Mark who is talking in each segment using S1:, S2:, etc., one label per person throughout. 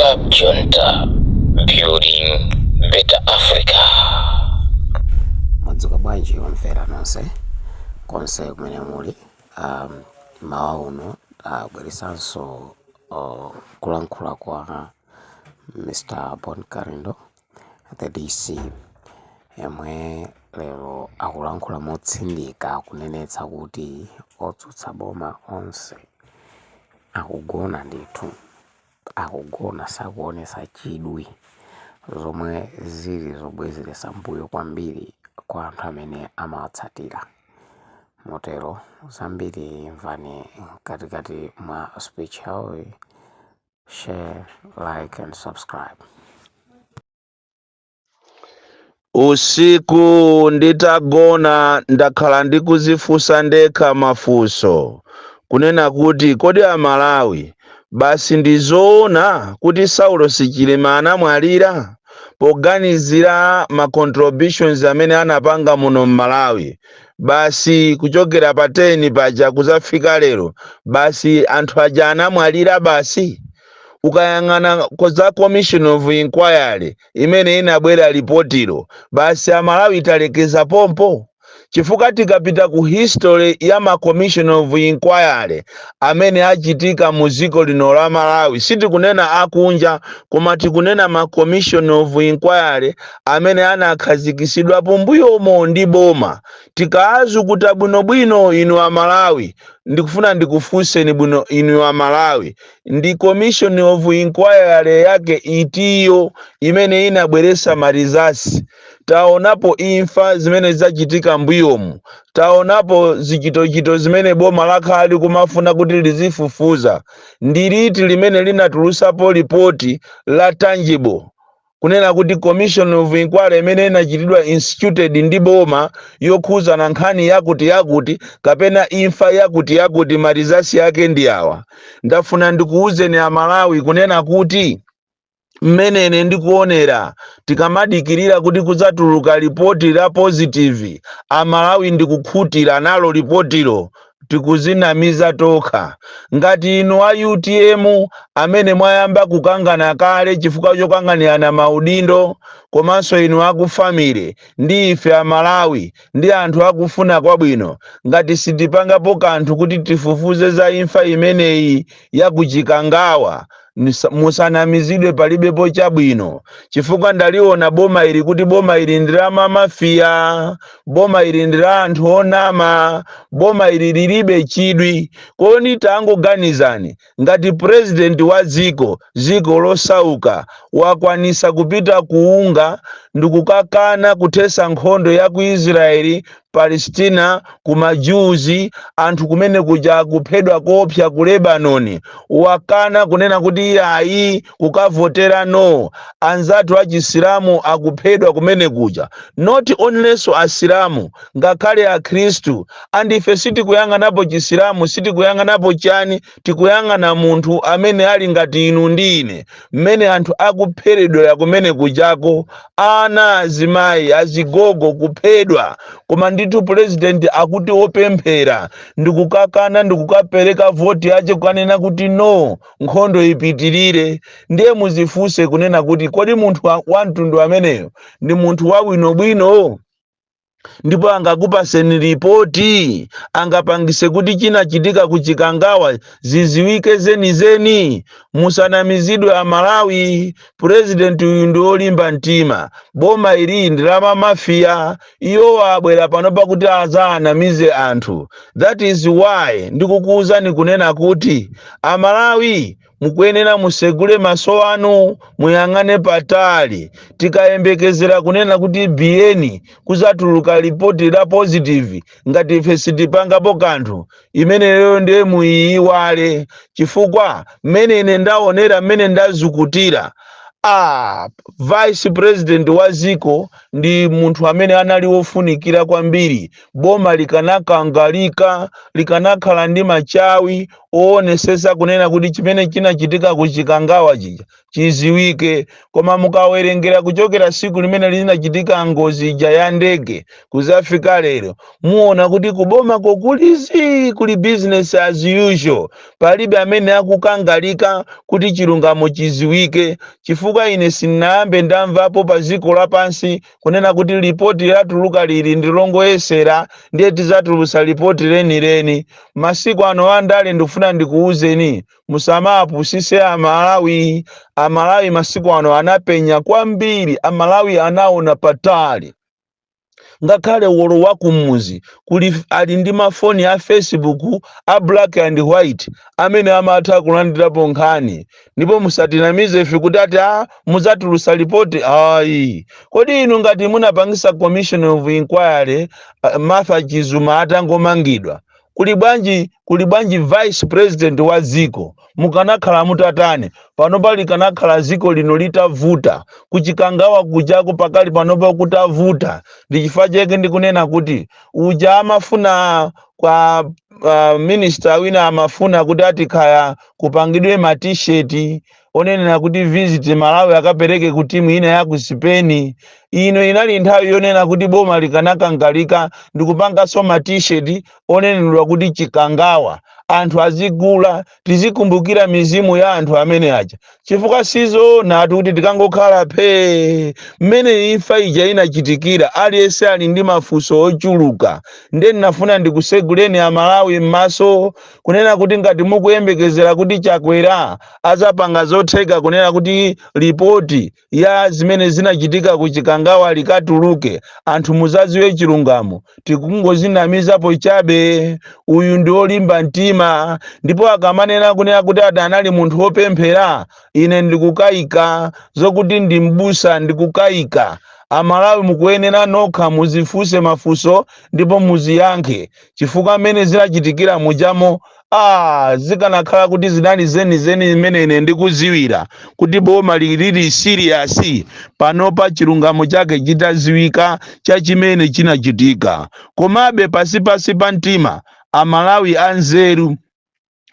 S1: Club Junta, building better Africa.
S2: Mwadzuka bwanji omvera nonse konse kumene muli? Mawa uno abweresanso kulankhula kwa Mr Bon Kalindo, the DC, yemwe lero akulankhula motsindika kunenetsa kuti otsutsa boma onse akugona ndithu, akugona, sakuonesa chidwi, zomwe zili zobwezeretsa mbuyo kwambiri kwa anthu amene amawatsatira. Motero zambiri mvani mkatikati mwa speech yawoyi. Share, like and subscribe.
S3: Usiku nditagona, ndakhala ndikuzifunsa ndekha mafunso kunena kuti, kodi Amalawi, basi ndizoona kuti Saulos Chilima anamwalira? Poganizira ma contributions amene anapanga muno mMalawi, basi kuchokera pa 10 paja kuzafika lero, basi anthu aja anamwalira basi. Ukayang'ana za commission of inquiry imene inabwera, ripotiro, basi Amalawi talekeza pompo, chifukwa tikapita ku history ya ma commission of inquiry amene achitika mu dziko lino la Malawi, sitikunena akunja, koma tikunena ma commission of inquiry amene anakhazikitsidwapo mbuyomo ndi boma, tikaazukuta bwinobwino, inu Amalawi, ndikufuna ndikufunseni bwino inu Amalawi, ndi commission of inquiry yake itiyo imene inabweresa ma results? Taonapo imfa zimene zachitika mbuyomu, taonapo zichitochito zimene boma lakhala likumafuna kuti lizifufuza. Ndi liti limene linatulusapo ripoti la tangible kunena kuti commission of inquiry imene inachitidwa instituted ndi boma yokhuzana nkhani yakuti yakuti kapena imfa yakuti yakuti, ma results yake ndi awa? Ndafuna ndikuwuzeni Amalawi kunena kuti mmene ine ndikuonera, tikamadikirira kuti kudzatuluka ripoti la positive, Amalawi ndikukhutira nalo ripotilo, tikuzinamiza tokha. Ngati inu a UTM amene mwayamba kukangana kale chifukwa chokanganirana maudindo, komanso inu aku family ndi ife Amalawi ndi anthu akufuna kwabwino, ngati sitipangapo kanthu kuti tifufuze za imfa imeneyi ya kuChikangawa, musanamizidwe, palibepo chabwino, chifukwa ndaliona boma ili kuti boma ili ndi la ma mafia, boma ili ndi la anthu onama, boma ili lilibe chidwi. Kodi tangoganizani, ngati president wa dziko, dziko losauka, wakwanisa kupita kuunga ndikukakana kuthesa nkhondo ya ku Israeli Palestina, kumajuzi anthu kumene kuja kuphedwa kopsa ku Lebanon, wakana kunena kuti iyayi, kukavotera no. Anzathu achisilamu akuphedwa kumene kuja, not onlynso Asilamu, ngakhale Akhristu. Andife sitikuyang'anapo Chisilamu, sitikuyang'anapo chani, tikuyang'ana munthu amene ali ngati inu ndi ine. Mmene anthu akupheredwera kumene kujako, ana, azimayi, azigogo kuphedwa, koma ndithu president akuti wopemphera ndikukakana ndikukapereka voti yache kukanena kuti no, nkhondo ipitirire. Ndiye muzifunse kunena kuti, kodi munthu wa mtundu ameneyo ndi munthu wabwinobwino? Ndipo angakupaseni ripoti angapangise kuti chinachitika kuChikangawa ziziwike zenizeni? Musanamizidwe Amalawi, president uyu ndi olimba mtima. Boma ili ndi la ma mafia. Iwo abwera pano pakuti azaanamize anthu. That is why ndikukuwuzani kunena kuti Amalawi mukuyenera musegule maso anu, muyang'ane patali. Tikayembekezera kunena kuti biyeni kuzatuluka ripoti la positive, ngati ife sitipangapo kanthu, imeneyo ndiye muyiyiwale, chifukwa mmene ine ndaonera, mmene ndazukutira, vice president wa ziko ndi munthu amene anali wofunikira kwambiri. Boma likanakangalika, likanakhala ndi machawi Oonesesa kunena kuti chimene chinachitika ku Chikangawa chija chiziwike. Koma mukawerengera kuchokera siku limene linachitika ngozi ija ya ndege kuzafika lero, muona kuti kubomako kulizi kuli business as usual. Palibe amene akukangalika kuti chilungamo chiziwike, chifukwa ine sindinayambe ndamvapo pa dziko lapansi kunena kuti lipoti latuluka lili ndi longoyesera, ndiye tizatulusa lipoti lenileni. Masiku ano andale, ndikufuna ndikuwuzeni, musamapusise Amalawi. Amalawi masiku ano anapenya kwambiri, Amalawi anaona patali. Ngakhale wolo wa kumuzi kuli ali ndi mafoni a Facebook a black and white amene amatha kulandirapo nkhani. Ndipo musatinamize ife kuti ati a mudzatulusa ripoti, ayi. Kodi inu ngati munapangisa commission of inquiry Martha Chizuma atangomangidwa, kuli bwanji, kuli bwanji vice president wa dziko? Mukanakhala mutatani? Panopa likanakhala dziko lino litavuta, kuChikangawa kujako pakali panopa kutavuta. Ndi chifukwa chake ndikunena kuti uja amafuna kwa minister wina amafuna kuti ati khaya kupangidwe ma T-shirt onenera kuti "Visit Malawi", akapereke ku timu ina ya ku Spain. Ino inali nthawi yonena kuti boma likanakangalika ndikupanganso ma T-shirt oneneredwa kuti "Chikangawa", anthu azigula, tizikumbukira mizimu ya anthu amene aja, chifukwa sizoona kuti tikangokhala phee. Mmene imfa ija inachitikira, aliyense ali ndi mafunso ochuluka. Ndiye ndinafuna ndikuseguleni Amalawi m'maso kunena kuti ngati mukuyembekezera kuti Chakwera azapanga zotheka kunena kuti ripoti ya zimene zinachitika ku Chikangawa likatuluke, anthu muzaziwe chilungamo, tikungozinamizapo chabe. Uyu ndi olimba mtima, ndipo akamanena kunena kuti ati anali munthu wopemphera, ine ndikukayika. Zokuti ndi mbusa, ndikukayika. Amalawi mukuyenera nokha muzifunse mafunso ndipo muziyankhe, chifukwa mmene zinachitikira mujamo, zikanakhala kuti zinali zenizeni zimene ine ndikuziwira kuti boma lili serious, panopa chilungamo chake chitaziwika cha chimene chinachitika. Komabe pasipasi pa mtima, Amalawi anzeru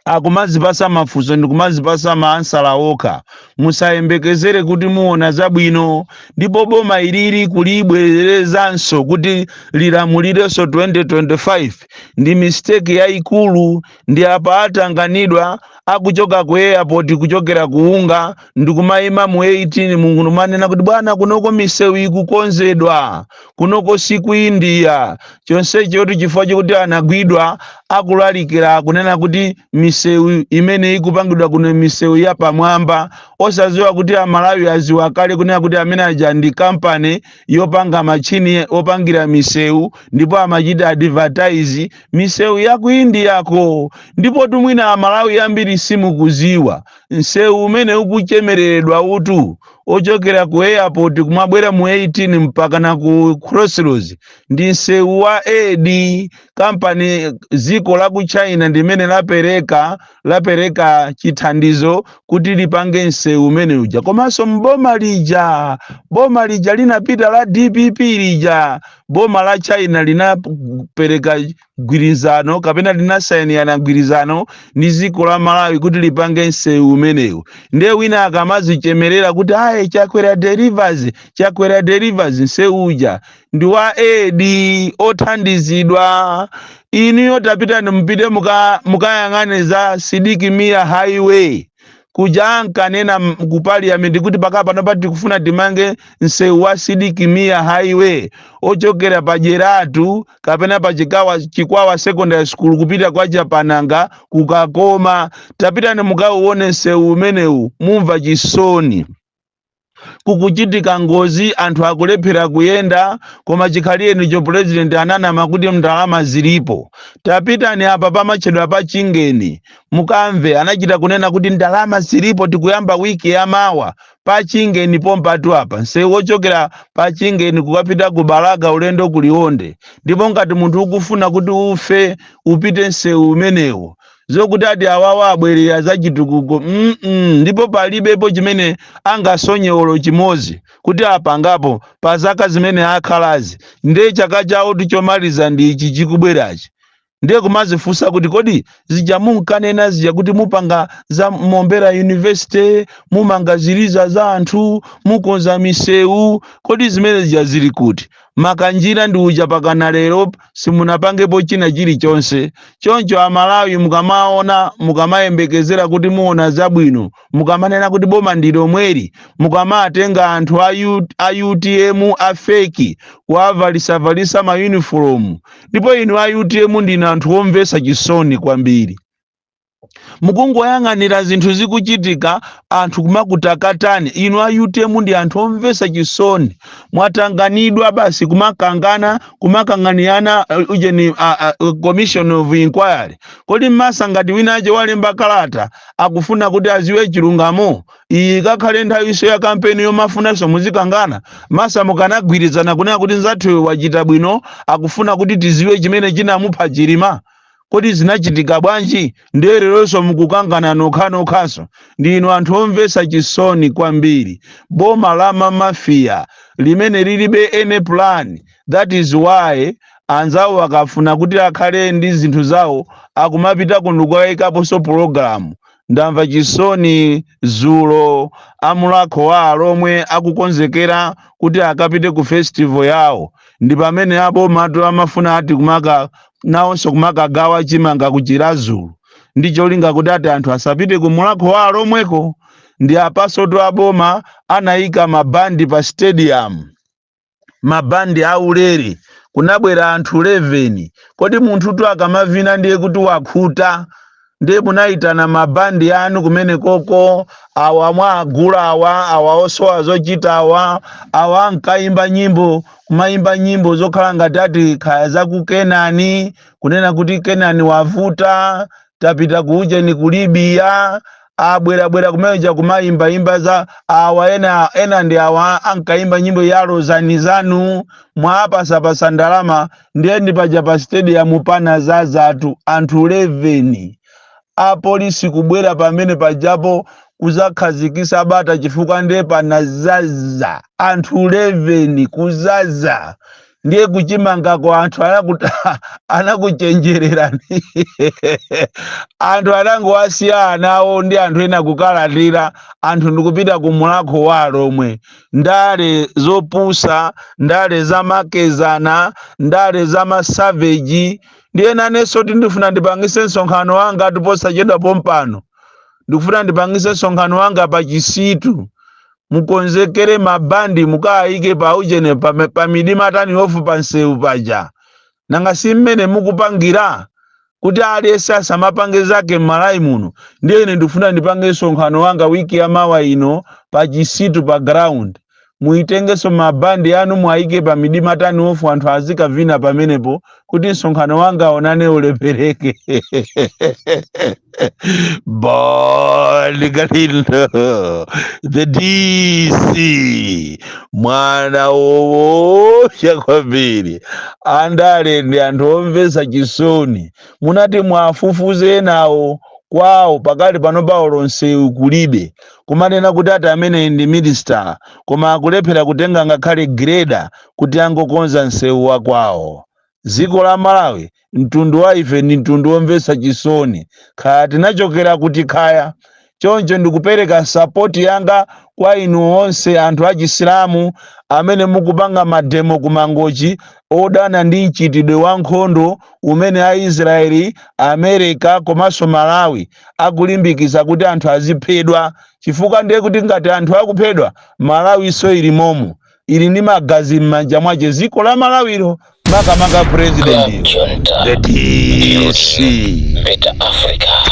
S3: akumazipasa mafunso ndikumazipasa maansala okha. Musayembekezere kuti muona zabwino. Ndipo boma ilili kulibwerezanso kuti lilamulirenso 2025 ndi mistake yayikulu. Ndi apa atanganidwa akuchoka ku airport, kuchokera kuunga, ndikumayima mu 18 mungumanena kuti, "Bwana, kunoko misewu ikukonzedwa, kunoko siku India." Chonsecho kuti chifukwa chokuti anagwidwa akulalikira kunena kuti misewu imene ikupangidwa kuno misewu ya pamwamba, osaziwa kuti Amalawi aziwa kale kunena kuti amene aja ndi kampani yopanga machini opangira misewu, ndipo amachita advertise misewu ya ku Indiyako. Ndipo tumwina Amalawi ambiri simukuziwa, msewu umene ukuchemereredwa utu ochokera ku airport kumabwera mu 18 mpaka na ku Crossroads ndi msewu wa aid company. Dziko la ku China ndimene lapereka chithandizo kuti lipange msewu umene uja. Komanso mboma lija, boma lija linapita la DPP lija, boma la China linapereka gwirizano kapena linasayinirana gwirizano ndi dziko la Malawi kuti lipange msewu umenewu. Ndiye wina akamazichemerera kuti, "Ayi, Chakwera delivers, Chakwera delivers," msewu uja ndi wa aid othandizidwa. Inuyo tapitani, mupite mukayang'ane za Sidik Mia Highway kuja. Ankanena ku parliament kuti paka pano pati tikufuna timange msewu wa Sidik Mia Highway ochokera pa Jeratu kapena pa Chikwawa Secondary School kupita kwa Chapananga kukakoma. Tapitani mukauone msewu umenewu, mumva chisoni. Kukuchitika ngozi, anthu akulephera kuyenda, koma chikhaliyenicho president ananama kuti ndalama zilipo. Tapitani apa pamatchedwa pa Chingeni, mukamve anachita kunena kuti ndalama zilipo, tikuyamba wiki yamawa. Pa Chingeni pompatu apa, msewu wochokera pa Chingeni kukapita ku Balaka ulendo kuliwonde. Ndipo ngati munthu ukufuna kuti ufe, upite msewu umenewo. Zokuti ati awawa abwerera za chitukuko, Ndipo palibepo chimene angasonye olo chimodzi kuti apangapo pa zaka zimene akhalazi. Ndiye chaka chawo tichomaliza ndi ichi chikubwerachi. Ndiye kumazifunsa kuti kodi zija munkanena zija kuti mupanga za Mombera University, mumanga ziliza za anthu, mukonza misewu, kodi zimene zija zili kuti? Makanjira ndi uja pakana lero simunapangepo china chilichonse. Choncho Amalawi, mukamaona, mukamayembekezera kuti muona zabwino, mukamanena kuti boma ndi lomweli, mukamatenga anthu a UTM a fake kuwavalisavalisa ma uniform. Ndipo inu a UTM ndinu anthu omvetsa chisoni kwambiri. Mukungoyang'anira zinthu zikuchitika, anthu kumakutakatani. Inu a UTM ndi anthu omvetsa chisoni. Mwatanganidwa basi kumakangana, kumakanganiyana ujeni commission of inquiry. Kodi mmasa ngati winache walemba kalata akufuna kuti aziwe chilungamo, iyi kakhale nthawiso ya kampeni yomafunanso muzikangana? Masa mukanagwirizana kunena kuti nzathuyo wachita bwino, akufuna kuti tiziwe chimene chinamupha Chilima, kodi zinachitika bwanji? Ndiye leronso mukukangana nokhanokhanso. Ndinu anthu omvetsa chisoni kwambiri. Boma la mamafiya limene lilibe any plan. That is why anzawo akafuna kuti akhale ndi zinthu zawo akumapita kuno kukayikaponso program. Ndamva chisoni zulo amulakho wa Alomwe akukonzekera kuti akapite ku festival yawo, ndi pamene abomatu amafuna ati kumaka nawonso kumakagawa chimanga ku Chiradzulu ndi cholinga kuti ati anthu asapite ku Mulakho wa Alomweko. Ndi apasoto aboma anayika mabandi pa stadium, mabandi aulere, kunabwera anthu 11. Kodi munthutu akamavina ndiye kuti wakhuta? Ndiye munayitana mabandi anu kumene koko, awa mwagula awa, awa osowa zochita awa, awa ankayimba nyimbo, kumayimba nyimbo zokhala ngati ati khaya za ku Kenani, kunena kuti Kenani wavuta, tapita ku ujeni ku Libya, abwerabwera kumeneja kumayimbayimba za awa. Ena ena ndi awa ankayimba nyimbo ya lozani zanu. Mwapasapasa ndalama, ndiye ndi paja pa stadium pana zazatu anthu 11. Apolisi kubwera pamene pajapo kuzakhazikisa bata, chifukwa ndiye panazaza anthu 11, kuzaza. Ndiye kuchimangako anthu anakuchenjererani. Anthu anangowasiya anawo ndi anthu ena kukalatira, anthu ndikupita ku Mulakho wa Alomwe. Ndale zopusa, ndale zamakezana, ndale zama savage. Ndiye nanenso ndifuna ndipangise msonkhano wanga tiposachedwa pompano. Ndikufuna ndipangise msonkhano wanga pa Chisitu. Mukonzekere mabandi, mukayike pa ujene pa midima turn off pa nsewu paja. Nanga si mmene mukupangira kuti aliyense asamapange zake m'Malawi muno? Ndiye ine ndikufuna ndipange msonkhano wanga wiki ya mawa ino pa Chisitu pa ground. Muitengenso mabandi anu, mwayike pa midima turn off, anthu azikavina pamenepo kuti msonkhano wanga onane ulepereke. Bon Kalindo, the DC, mwana wowocha kwambiri. Andale ndi anthu omvetsa chisoni. Munati mwafufuze nawo kwawo, pakali pano pawo nsewu kulibe, kumanena kuti ati amene ndi minister koma akulephera kutenga ngakhale grader kuti angokonza nsewu wa kwawo. Dziko la Malawi, mtundu wa ife ndi mtundu womvetsa chisoni, khaya tinachokera kuti khaya. Choncho ndikupereka support yanga kwa inu onse anthu achisilamu amene mukupanga ma demo ku Mangochi odana ndi mchitidwe wa nkhondo umene Aisraeli, America komanso Malawi akulimbikitsa kuti anthu aziphedwa, chifukwa ndiye kuti ngati anthu akuphedwa, Malawi so ili momo, ili ndi magazi m'manja mwache dziko la Malawiro, makamaka
S1: Club
S3: president
S1: Junta,
S3: the DC.
S1: Building Better Africa.